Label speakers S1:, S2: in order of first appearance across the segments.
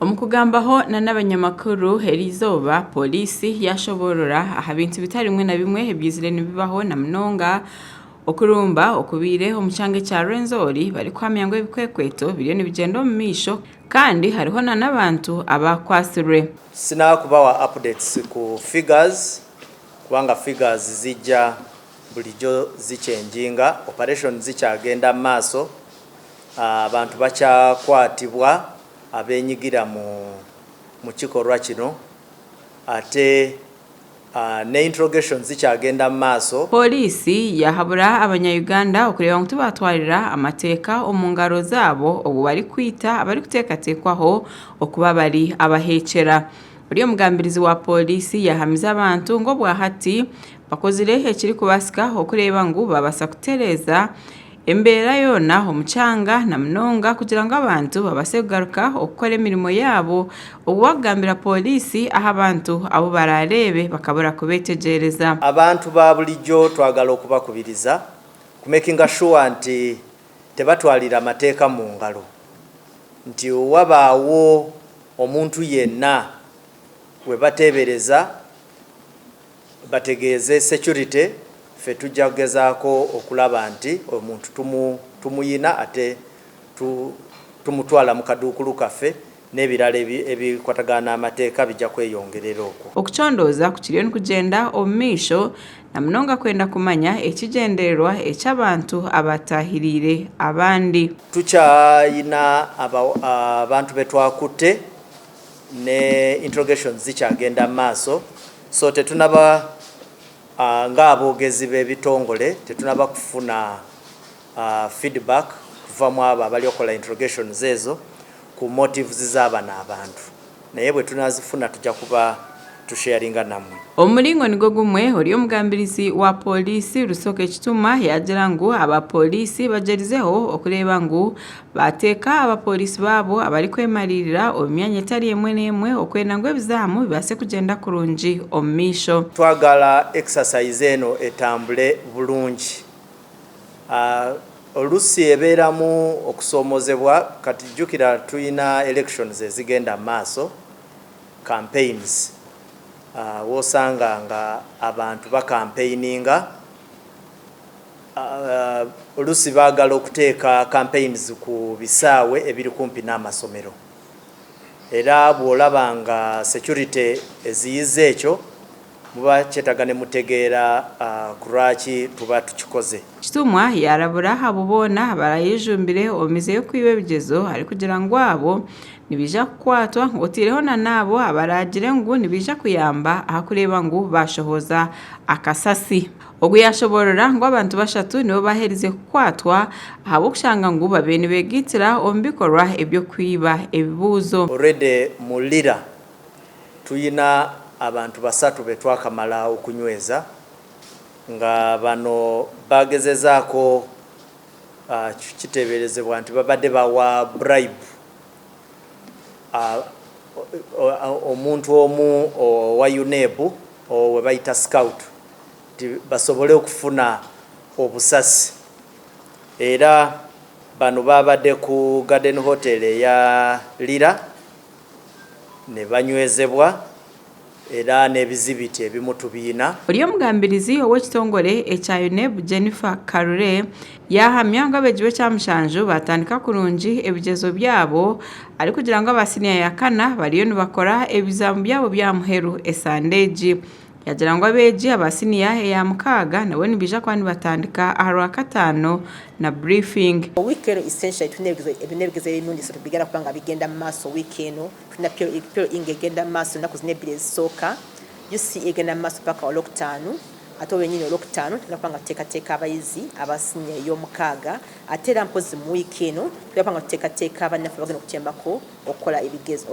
S1: Omu kugambaho na n'abanyamakuru eriizooba, Pooriisi yaashoboorora aha bintu bitari bimwe na bimwe ebyizire nibibaho na munonga okurumba okubaire omu kyanga ekya Rwenzori barikuhamya ngu ebikwekweto biriyo nibigyenda omu maisho kandi hariho na n'abantu abakwatsirwe.
S2: Sinakubawa updates ku figures kubanga figures zijja bulijjo zichenjinga, operations zikyagenda mu maaso, abantu bakyakwatibwa. abenyigira mu kikolwa kino ate ne interrogations zikyagenda mu maaso.
S1: Pooriisi yahabura abanya-Uganda okureeba ngu tibaatwarira amateeka omu ngaro zaabo obwo barikwita abarikuteekateekwaho okuba bari abaheekyera. Ori omugambirizi wa pooriisi yaahamiza abantu ngu obwahati bakozire ekirikubaasika okureeba ngu baabaasa kutereeza Embeera yoona omu kyanga na munonga kugira ngu abantu babaase kugaruka okukora emirimo yaabo obwo bakugambira pooriisi aha bantu abu baraareebe bakabura kubeetegyereza.
S2: Abantu ba bulijjo twagala okubakubiriza kumekinga sure nti tebatwalira mateeka mu ngalo nti wabaawo omuntu yenna webateebereza Bategeeze security ffe tujja kugezaako okulaba nti omuntu tumuyina ate tumutwala mu kaduukulu kaffe n'ebirala ebikwatagana n'amateeka bijja kweyongerera okwo.
S1: Okucondooza kukiriyo nikugyenda omu maisho na munonga kwenda kumanya ekigyendererwa eky'abantu abaatahiriire abandi.
S2: Tukyayina abantu be twakutte ne interrogations zikyagenda mu maaso so tetunaba nga aboogezi b'ebitongole tetunaba kufuna feedback kuva mu abo abali okukola interrogations ezo ku motives z'abano abantu naye bwetunazifuna tujja kuba tusharinga namwe.
S1: Omu muringo nigwo gumwe, ori omugambirizi wa Pooriisi Rusoke Kituma yaagira ngu aba Pooriisi bagyerizeho okureeba ngu baateeka abapooriisi baabo abarikwemariirira omu myanya etari emwe n'emwe okwenda ngu ebizaamu bibaase kugyenda kurungi omu maisho.
S2: Twagala exercise eno etambule bulungi. Olusi ebeeramu okusoomozebwa kati jjukira tulina elections ezigenda mu maaso. Campaigns, wosanga nga abantu bakampeininga, olusi bagala okuteeka campaigns ku bisaawe ebiri kumpi n'amasomero era bwolaba nga security eziyiza ekyo muba kyetaaga ne mutegeera ku lwaki tuba tukikoze.
S1: Kitumwa yaarabura abo boona abarayejumbire omu mize y'okwiba ebigyezo arikugira ngu abo nibaija kukwatwa otaireho na n'abo abaraagire ngu nibaija kuyamba aha kureeba ngu baashohoza akasasi. Ogu yaashoboorora ngu abantu bashatu nibo baaherize kukwatwa ahabw'okushanga ngu babaire nibeegaitira omu bikorwa eby'okwiba ebibuuzo.
S2: Already mu Lira tuyina abantu basatu betwakamala okunyweza nga bano bagezezaako kiteberezebwa nti babadde bawa bribe omuntu omu owa UNEB webayita scout nti basobole okufuna obusasi era bano babadde ku Garden Hotel eya Lira ne banywezebwa era n'ebizibiti ebimu tubiina.
S1: Ori omugambirizi ow'ekitongore ekya UNEB Jennifer Karure yaahamya ngu abeegi b'ekyamushanju baatandika kurungi ebigyezo byabo arikugira ngu aba siniya ya kana bariyo nibakora ebizaamu byabo by'aha muheru esande egi. Yaagira ngu abeegi aba siniya eya mukaaga nabo nibaija kuba nibatandika aha Rwakataano na briefing.
S3: Wiiki eno essentially tulina ebigezo eby'emirundi esatu bigenda kuba nga bigenda mu maaso wiiki eno. Tulina PLE nga egenda mu maaso ennaku zino ebbiri ezisooka, UCE egenda mu maaso paka Olwokutaano ate olwenyini Olwokutaano tugenda kuba nga tuteekateeka abayizi aba siniya ey'omukaaga ate era mpozzi mu wiiki eno tugenda kuba nga tuteekateeka bannaffe abagenda okutuyambako okukola ebigezo,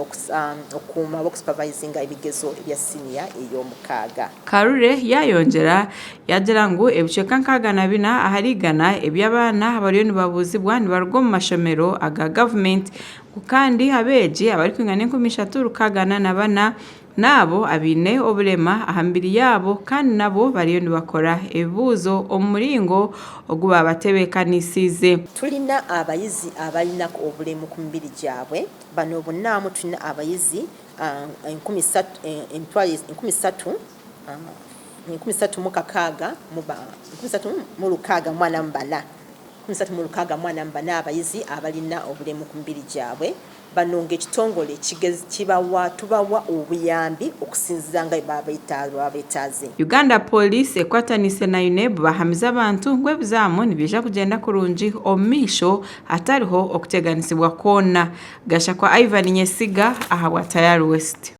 S3: okukuuma oba okusupervisinga ebigezo ebya siniya ey'omukaaga.
S1: Karure yaayongyera yaagira ngu ebicweka 64 ahari igana eby'abaana abariyo nibabuuzibwa nibaruga omu mashomero aga gavumenti ngu kandi abeegi abarikwingana 3604. N'abo abaine oburema aha mibiri yaabo kandi nabo bariyo nibakora ebibuuzo omu muringo ogu baabatebeekanisiize.
S3: Tulina abayizi abalina obulemu ku mibiri gyabwe. Bano bonna tulina abayizi 3664 364 abayizi abalina obulemu ku mibiri gyabwe. Bano ng'ekitongole kibawa tubawa obuyambi okusinziira nga bwe baba beetaaze.
S1: Uganda Police ekwataniise na UNEB bahamize abantu ngu ebizaamu nibiija kugyenda kurungi omu maisho hatariho okuteganisibwa kwona. Gashakwa Ivan Nyesiga ahabwa Tayari West.